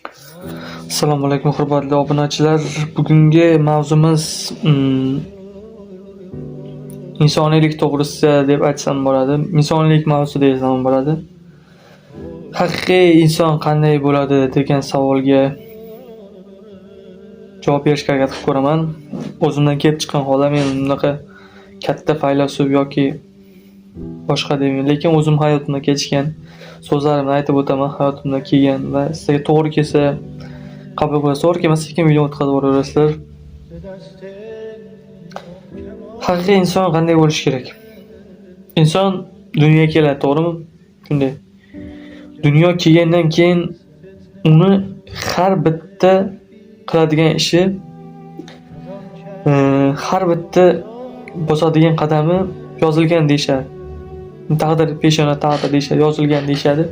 Assalomu alaykum, hurmatli obunachilar. Bugungi mavzumiz insoniylik to'g'risida deb aytsam bo'ladi. Insoniylik mavzusi desam bo'ladi. Haqiqiy inson qanday bo'ladi degan savolga javob berishga harakat qilib ko'raman. O'zimdan kelib chiqqan holda men bunaqa katta faylasuf yoki boshqa demayman, lekin o'zim hayotimda kechgan so'zlarimni aytib o'taman, hayotimda kelgan va sizlarga to'g'ri kelsa qabul qilasiz, to'g'ri kelmasa sekin videoni o'tkazib yuboraverasizlar. Haqiqiy inson qanday bo'lishi kerak? Inson dunyoga keladi, to'g'rimi? Shunday. Dunyo kelgandan keyin uni har bitta qiladigan ishi, har bitta bosadigan qadami yozilgan deyishadi. Taqdir, peshona taqdir deyishadi, yozilgan deyishadi.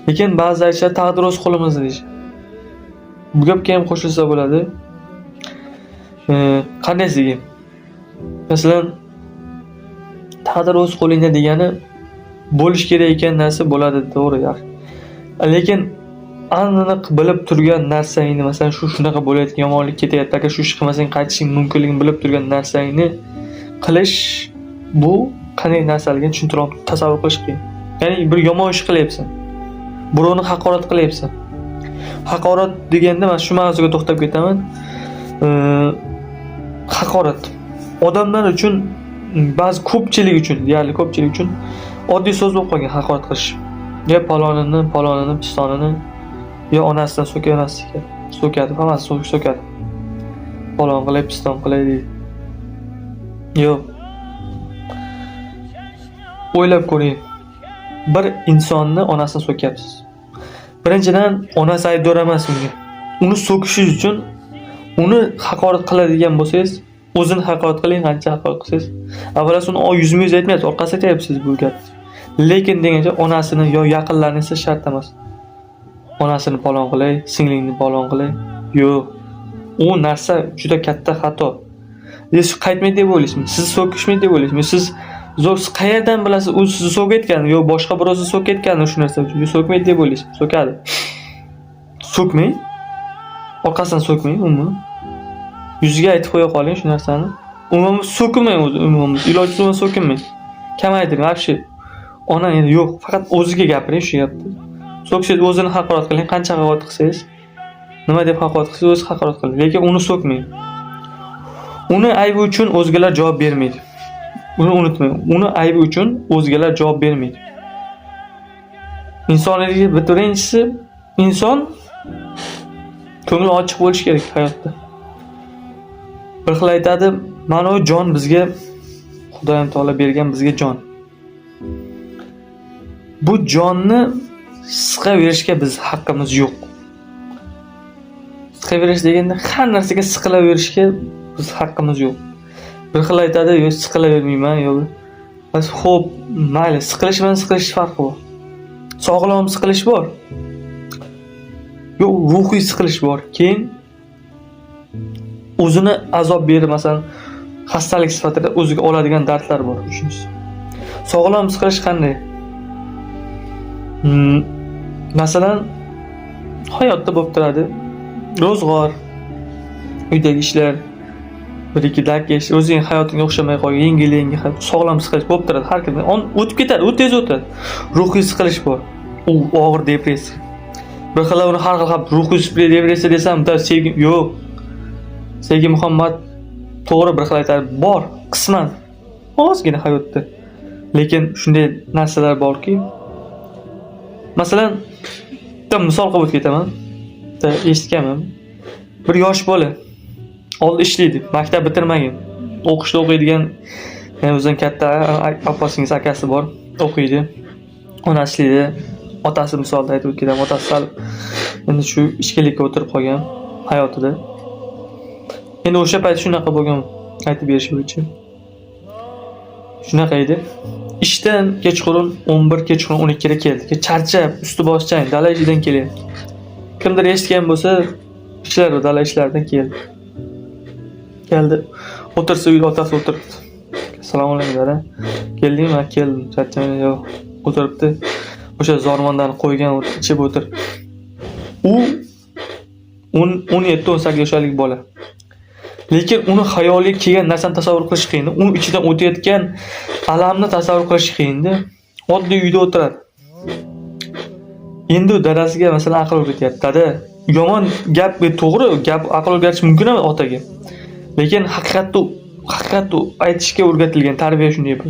Lekin ba'zilar aytishadi, taqdir o'z qo'limizda deyishadi. Bu gapga ham qo'shilsa bo'ladi. Qandaysiga? Masalan, taqdir o'z qo'lingda degani bo'lishi kerak ekan narsa bo'ladi, to'g'ri, yaxshi. Lekin aniq bilib turgan narsangni, masalan, shu shunaqa bo'layotgan yomonlik ketyapti, agar shu ishni qilmasang qaytishing mumkinligini bilib turgan narsangni qilish bu qanday narsaligini tushuntira, tasavvur qilish qiyin. Ya'ni bir yomon ish qilyapsan. Birovni haqorat qilyapsan. Haqorat deganda man shu mavzuga to'xtab ketaman. Haqorat odamlar uchun, ba'zi ko'pchilik uchun, deyarli ko'pchilik uchun oddiy so'z bo'lib qolgan haqorat qilish. Yo palonini, palonini, pistonini, yo onasidan so'kadi, onasiga so'kadi, hammasi so'kadi. Palon qilay, piston qilay deydi. Yo'q. O'ylab ko'ring. Bir insonni onasini so'kyapsiz. Birinchidan, onasi aybdor emas unga. Uni so'kishingiz uchun uni haqorat qiladigan bo'lsangiz, o'zini haqorat qiling, qancha haqorat qilsangiz. Avvalasi uni yuzma-yuz aytmayapsiz, orqasida aytyapsiz bu gapni. Lekin degancha onasini yo yaqinlarini esa shart emas. Onasini palon qilay, singlingni palon qilay. Yo'q. U narsa juda katta xato. Siz qaytmaydi deb o'ylaysizmi? Sizni so'kishmaydi deb o'ylaysizmi? Siz zo'r, siz qayerdan bilasiz u sizni so'kayotganini yo boshqa birov sizni so'kayotganini shu narsa uchun? Yo so'kmaydi deb o'ylaysizmi? So'kadi. So'kmang. Orqasidan so'kmang umuman. Yuziga aytib qo'ya qoling shu narsani. Umuman so'kinmang o'zi umuman. Iloji bo'lmasa so'kinmang. Kamaytiring вообще. Ona endi yo'q, faqat o'ziga gapiring shu gapni. So'ksangiz o'zini haqorat qiling, qancha haqorat qilsangiz, nima deb haqorat qilsangiz o'zi haqorat qiling, lekin uni so'kmang. Uni aybi uchun o'zgalar javob bermaydi. Uni unutmang. Uni aybi uchun o'zgalar javob bermaydi. Insoniylik birinchisi, inson ko'ngli ochiq bo'lishi kerak hayotda. Bir xil aytadi, mana u jon bizga Xudoyim taolo bergan bizga jon. Bu jonni siqaverishga biz haqqimiz yo'q. Siqaverish deganda har narsaga siqilaverishga biz haqqimiz yo'q. Bir xil aytadi, yo'q, siqilavermayman, yo'q. Bas, xo'p, mayli, siqilish bilan siqilish farqi bor. Sog'lom siqilish bor. Yo'q, ruhiy siqilish bor. Keyin o'zini azob berib, masalan, xastalik sifatida o'ziga oladigan dardlar bor, uchinchisi. Sog'lom siqilish qanday? Masalan, hayotda bo'lib turadi. Ro'zg'or, uydagi ishlar, bir ikki dakish, o'zing hayotingga o'xshamay qolgan, yengil-yengil hayot, sog'lom siqilish bo'lib turadi har kimda. O'tib ketadi, u tez o'tadi. Ruhiy siqilish bor. U og'ir depressiya. Bir xil uni har xil ruhiy depressiya desam, bitta sevgi yo'q. Sevgi, muhabbat to'g'ri, bir xil aytadi, bor qisman ozgina hayotda. Lekin shunday narsalar borki, masalan, bitta misol qilib o'tib ketaman. Bitta eshitganman. Bir yosh bola oldin ishlaydi, maktab bitirmagan. O'qishda o'qiydigan, yani o'zidan katta opa singlisi, akasi bor, o'qiydi. Onasi ishlaydi. Otasi misolda aytib o'tib ketaman, otasi sal endi shu ichkilikka o'tirib qolgan hayotida. Endi o'sha payt shunaqa bo'lgan, aytib berishi bo'yicha. Shunaqa edi. Ishdan kechqurun 11, kechqurun 12 da keldi. Charchab, usti boshi chang, dala ishidan kelyapti. Kimdir eshitgan bo'lsa, ishlar, dala ishlaridan keldi. Keldi. O'tirsa, uyda otasi o'tiribdi. "Assalomu alaykum, dada. Keldingmi?" "Keldim." "Charchamang." "Yo'q." O'tiribdi. O'sha zormondan qo'ygan, ichib o'tiribdi. U 17-18 yoshlik bola. Lekin uni xayoliga kelgan narsani tasavvur qilish qiyin. Uni ichidan o'tayotgan alamni tasavvur qilish qiyinda. Oddiy uyda o'tiradi. Endi u dadasiga masalan aql o'rgatyapti. Dada, yomon gap, to'g'ri gap, aql o'rgatish mumkin emas otaga. Lekin haqiqatni aytishga o'rgatilgan tarbiya shunday bu.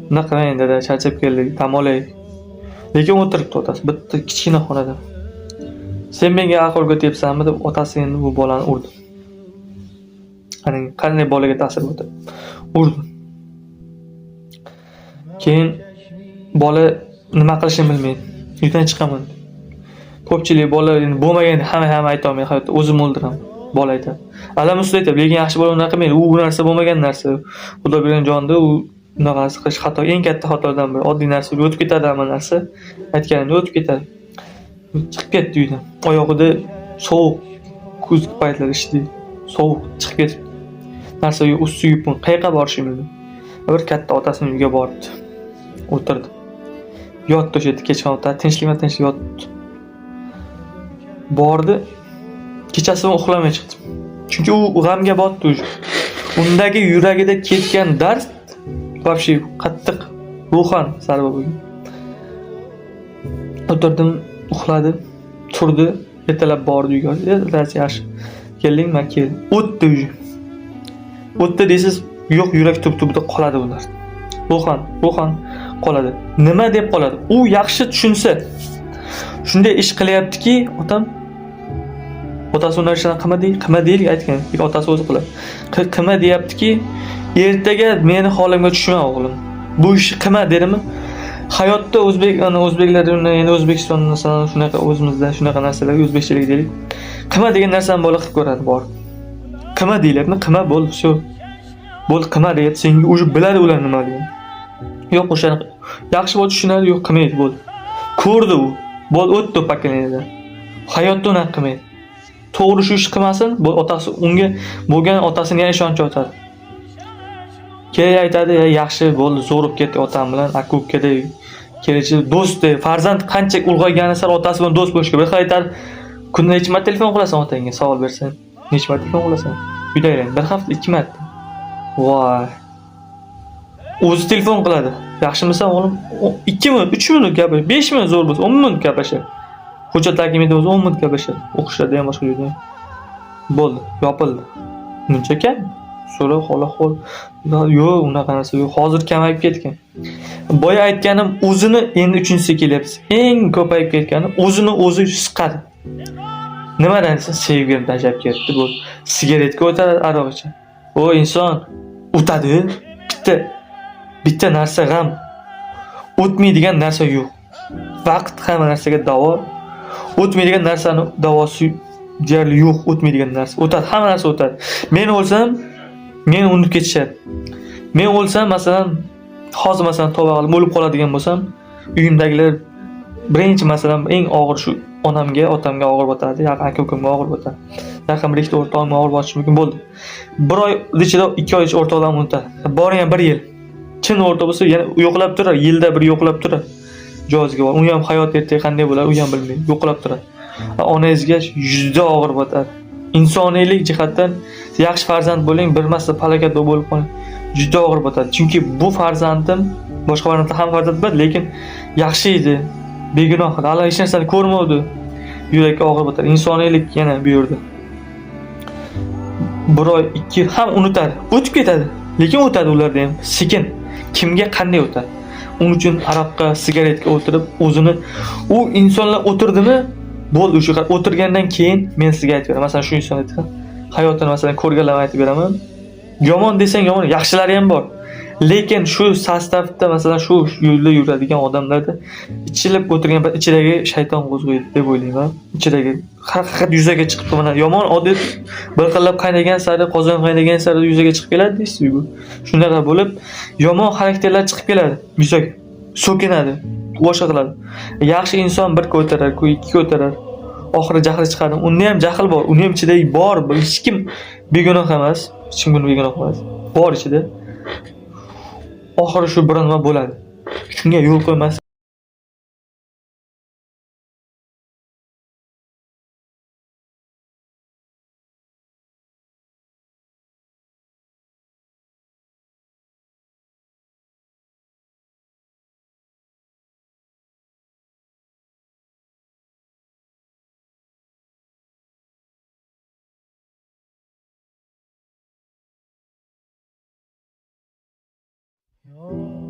Bunaqa qilmang dada, charchab keldik, dam olay. Lekin o'tiribdi otasi bitta kichkina xonada. Sen menga aql o'rgatyapsanmi deb otasi endi bu bolani urdi. Qarang, qanday bolaga ta'sir o'tadi. Urdi. Keyin bola nima qilishini bilmaydi. Uydan chiqaman. Ko'pchilik bola endi bo'lmagan, hamma aytolmaydi hayotda, o'zimni o'ldiraman. Bola aytadi. Alam ustida aytadi, lekin yaxshi bola unaqa qilmaydi. U bu narsa bo'lmagan narsa. Xudo bergan jonni u unaqa narsa qilish xato, eng katta xatolardan biri. Oddiy narsa o'tib ketadi hamma narsa. Aytganimda o'tib ketadi. Chiqib ketdi uydan. Oyog'ida sovuq, kuzgi paytlar ishdi. Sovuq chiqib ketibdi. Narsa yo'q, usti yupun, qayoqqa borishini bilmaydi. Bir katta otasini uyiga boribdi. O'tirdi. Yotdi o'sha yerda kechqurun o'tadi, tinchlikma tinchlik yotdi. Bordi. Kechasi uxlamay chiqdi. Chunki u g'amga botdi уже. Undagi yuragida ketgan dard вообще qattiq ruhan zarba bo'lgan. O'tirdim, uxladi, turdi, ertalab bordi uyga. Dadasi yaxshi. Keldingmi? Keldim. O'tdi уже. O'tdi deysiz, yo'q, yurak tub-tubida qoladi bu narsa. Ruhan qoladi. Nima deb qoladi? U yaxshi tushunsa, shunday ish qilyaptiki, otam otasi u narsani qilma dey, qilma deylik aytgan, lekin otasi o'zi qiladi. Qilma deyaptiki, ertaga meni holimga tushma o'g'lim. Bu ishni qilma dedimi? Hayotda o'zbek, ana o'zbeklar endi O'zbekistonda masalan shunaqa o'zimizda shunaqa narsalar, o'zbekchilik deylik. Qilma degan narsani bola qilib ko'radi bor. Qilma deyilyapti, qilma bo'ldi, всё. Bo'ldi, qilma deyapti, senga уже biladi ular nimaligini. Yo'q, o'shani yaxshi bola tushunadi, yo'q qilmaydi bo'ldi. Ko'rdi u. Bo'ldi, o'tdi поколение dan. Hayotda unaqa qilmaydi. To'g'ri shu ish qilmasin, bu otasi unga bo'lgan otasini yana ishonchi ortadi. Keyin aytadi, yaxshi bo'ldi, zo'r bo'lib ketdi otam bilan, aka ukadek kelishi do'st, farzand qancha ulg'aygani sari otasi bilan do'st bo'lishga. Bir xil aytadi, kunda necha marta telefon qilasan otangga savol bersang? Necha marta telefon qilasan? Uydagilar bir hafta 2 marta. Voy. O'zi telefon qiladi. Yaxshimisan o'g'lim? 2 minut, 3 minut gaplash, 5 minut zo'r bo'lsa, 10 minut gaplashadi. Hujjatlar kelmaydi bo'lsa 10 minut gaplashadi. O'qishlarda ham boshqa joyda ham. Bo'ldi, yopildi. Muncha kam. So'ra, hol ahvol. Yo'q, unaqa narsa yo'q. Hozir kamayib ketgan. Boya aytganim o'zini endi uchinchisiga kelyapmiz. Eng ko'payib ketgani o'zini o'zi siqadi. Nimadan desa, sevgim tashlab ketdi bu. Sigaretga o'tadi, aroq ichadi. O inson o'tadi. Bitta narsa g'am. O'tmaydigan narsa yo'q. Vaqt hamma narsaga davo. O'tmaydigan narsani davosi deyarli yo'q, o'tmaydigan narsa. O'tadi, hamma narsa o'tadi. Men o'lsam, meni unutib ketishadi. Men o'lsam, masalan, hozir masalan tavba qilib o'lib qoladigan bo'lsam, uyimdagilar birinchi masalan eng og'ir shu onamga, otamga og'ir botadi, yaqin aka ukamga og'ir botadi. Yaqin bir ikkita o'rtog'imga og'ir botishi mumkin bo'ldi. Bir oy ichida, 2 oy ichida o'rtoqlarim unutadi. Bori ham 1 yil. Chin o'rtoq bo'lsa yana yo'qlab turar, yilda bir yo'qlab turar. Joziga bor. Uni ham hayot ertaga qanday bo'lar, u ham bilmaydi. Yo'qlab turadi. Onangizga juda og'ir botadi. Insoniylik jihatdan yaxshi farzand bo'ling, bir marta falokat bo'lib qoling. Juda og'ir botadi. Chunki bu farzandim, boshqa farzandlar ham farzand bo'ladi, lekin yaxshi edi. Begunoh edi. Hali hech narsani ko'rmovdi. Yurakka og'ir botadi. Insoniylik yana bu yerda. Bir oy, 2 ham unutadi. O'tib ketadi. Lekin o'tadi ularda ham. Sekin. Kimga qanday o'tadi? Uning uchun aroqqa, sigaretga o'tirib o'zini u insonlar o'tirdimi? Bo'ldi o'sha o'tirgandan keyin men sizga aytib beraman. Masalan, shu inson aytgan hayotini masalan ko'rganlarni aytib beraman. Yomon desang yomon, yaxshilari ham bor. Lekin shu состав da masalan shu yo'lda yuradigan odamlarda ichilib o'tirgan payt ichidagi shayton qo'zg'aydi deb o'ylayman. Ichidagi haqiqat yuzaga chiqib mana yomon odat bir xillab qaynagan sari, qozon qaynagan sari yuzaga chiqib keladi deysiz-ku. Shunaqa bo'lib yomon xarakterlar chiqib keladi yuzaga. So'kinadi, boshqa qiladi. Yaxshi inson bir ko'tarar, ikki ko'tarar. Oxiri jahli chiqadi. Unda ham jahl bor, uni ham ichida bor. Hech kim begunoh emas. Hech kim begunoh emas. Bor ichida. Oxiri shu bir nima bo'ladi. Shunga yo'l qo'ymaslik Yo.